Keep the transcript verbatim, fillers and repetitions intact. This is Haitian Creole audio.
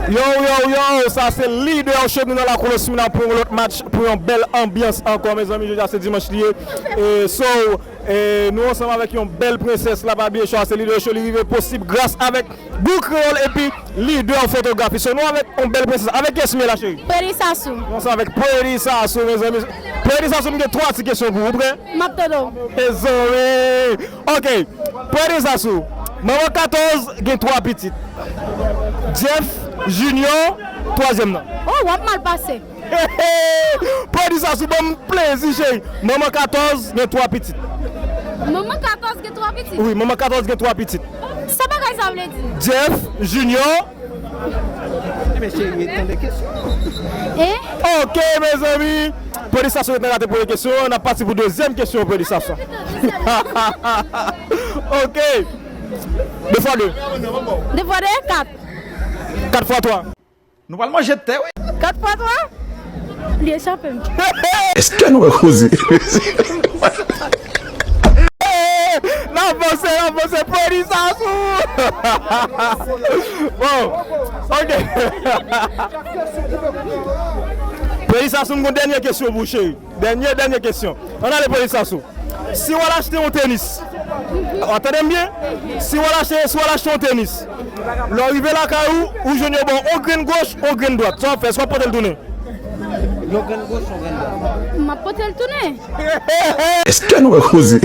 Yo, yo, yo, sa se Leader Show, nou nan lakou Lòsmina pou yon lòt match, pou yon bèl anbyans ankò, mezanmi, jodi a se dimanch li ye. E, so, e, nou ansanm avèk yon bèl prensès la, pa bliye show a se Leader Show, li rive posib gras avèk Gou Kreyòl epi Leader Fotografi. So, nou avèk yon bèl prensès. Avèk kiyès m ye la, cheri? Pretty Sassou. Nou ansanm avèk Pretty Sassou, mezanmi. Pretty Sassou, m gen twa ti kesyon pou ou, ou prè? M ap tande w. Mezanmi. Ok. Pretty Sassou, manman katòz gen twa pitit. Jeff, Junior, twazyèm nan. Oh, w ap mal pase. Pretty Sassou, ban m plezi, cheri. Manman katòz gen twa pitit. Manman katòz gen twa pitit? Wi, manman katòz gen twa pitit. Sa bagay sa vle di? Jeff, Junior. Ebyen, cheri, tande kesyon. Eh? Ok, mezanmi. Pretty Sassou ret nan rate premye kesyon an, n ap pati pou dezyèm kesyon, Pretty Sassou. Ok. De fwa de. De fwa de, kat. Kat fwa twa. Nou pral manje tè, wi. Kat fwa twa? Li echape m. Èske nou wè koze? N ap vanse, n ap vanse, Pretty Sassou! Bon, ok. Pretty Sassou, m gon dènye kesyon pou ou, cheri. Dènye, dènye kesyon. Ann ale, Pretty Sassou. Si w al achte yon tenis, w ap tande m byen? Si w al achte, si w al achte yon tenis, lè w rive lakay ou, ou jwenn yo ba w yon grenn goch, yon grenn dwat. Sa w ap fè? Èske w ap pote l tounen? Yon grenn goch, yon grenn dwat. M ap pote l tounen. Èske nou wè koze?